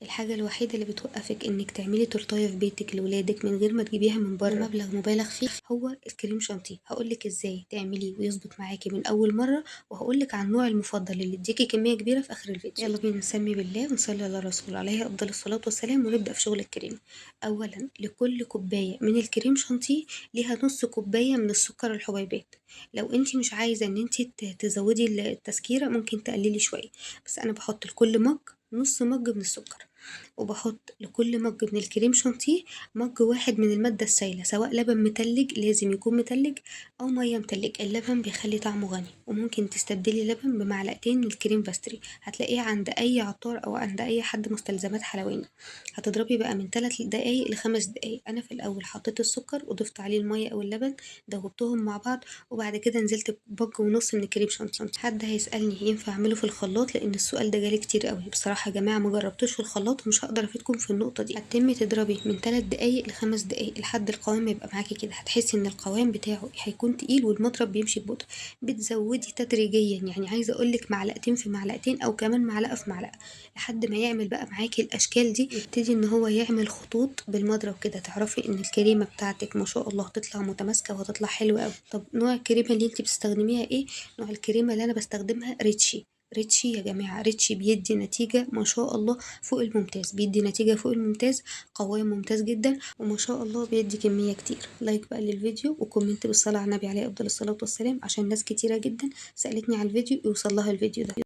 الحاجة الوحيدة اللي بتوقفك انك تعملي تورتاية في بيتك لولادك من غير ما تجيبيها من بره بمبلغ مبالغ فيه هو الكريم شانتيه. هقولك ازاي تعمليه ويظبط معاكي من اول مرة، وهقولك عن النوع المفضل اللي يديكي كمية كبيرة في اخر الفيديو. يلا بينا نسمي بالله ونصلي على الرسول عليه افضل الصلاة والسلام، ونبدأ في شغل الكريم. اولا لكل كوباية من الكريم شانتيه ليها نص كوباية من السكر الحبيبات. لو انتي مش عايزة ان انتي تزودي التسكيرة ممكن تقللي شوية، بس انا بحط لكل مج نص مج من السكر، وبحط لكل مج من الكريم شانتيه مج واحد من المادة السائلة، سواء لبن متلج لازم يكون متلج او مية متلجة. اللبن بيخلي طعمه غني، وممكن تستبدلي لبن بمعلقتين من الكريم باستري، هتلاقيه عند اي عطار او عند اي حد مستلزمات حلواني. هتضربي بقى من 3 دقايق ل5 دقايق. انا في الاول حطيت السكر وضفت عليه المية او اللبن، دوبتهم مع بعض، وبعد كده نزلت بمج ونص من الكريم شانتيه. حد هيسألني ينفع اعمله في الخلاط؟ لان السؤال ده جالي كتير قوي. بصراحة يا جماعة ما جربتوش في الخلاط ومش هقدر افيدكم في النقطة دي. هتتم تضربي من 3 دقايق ل5 دقايق لحد القوام يبقى معاكي كده. هتحسي ان القوام بتاعه هيكون تقيل والمضرب بيمشي ببطء. بتزودي تدريجيا، يعني عايزة اقولك معلقتين في معلقتين او كمان معلقة في معلقة لحد ما يعمل بقى معاكي الاشكال دي. يبتدي ان هو يعمل خطوط بالمضرب كده، تعرفي ان الكريمة بتاعتك ما شاء الله هتطلع متماسكة وهتطلع حلوة قوي. طب نوع الكريمة اللي انتي بتستخدميها ايه؟ نوع الكريمة اللي انا بستخدمها ريتشي. ريتشي يا جماعة، ريتشي بيدي نتيجة ما شاء الله فوق الممتاز، بيدي نتيجة فوق الممتاز، قوام ممتاز جدا، وما شاء الله بيدي كمية كتير. like بقى للفيديو و comment بالصلاة على النبي عليه أفضل الصلاة والسلام، عشان ناس كتيرة جدا سألتني على الفيديو يوصل لها الفيديو ده.